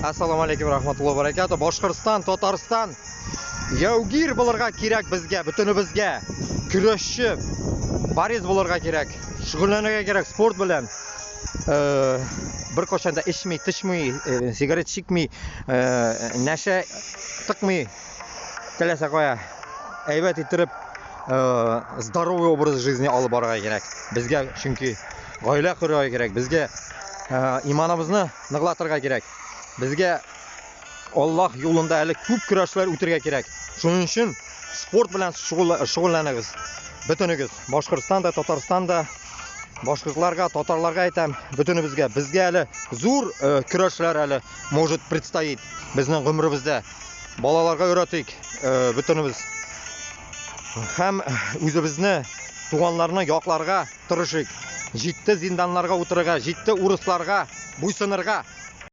Ассаламу алейкум рахматуллаһи ва баракату. Башкортстан, Татарстан. Яугир булырга кирәк безгә, бөтенебезгә. Көрәшче, борец булырга кирәк. Шөгыльләнергә кирәк спорт белән. Э, беркайчан да эчми, тычмый, э, сигарет чикми, э, нәшә тыкмый. Теләсә кая әйбәт иттереп здоровый образ жизни алып барырга кирәк. Безгә чөнки гаилә корырга кирәк, безгә иманыбызны ныгълатырга кирәк. Безгә Аллаһ юлында әле күп көрәшләр үтергә кирәк. Шуның өчен спорт белән шөгыльләнегез. Бөтенегез, Башкортстан да, Татарстан да, башкортларга, татарларга әйтәм, бөтенебезгә. Безгә әле зур э, көрәшләр әле может предстоит безнең гомеребездә. Балаларга өйрәтик э, бөтенебез. Һәм үзебезне, туганнарны якларга тырышыйк. Җитте зинданнарга утырырга, җитте урысларга буйсынырга.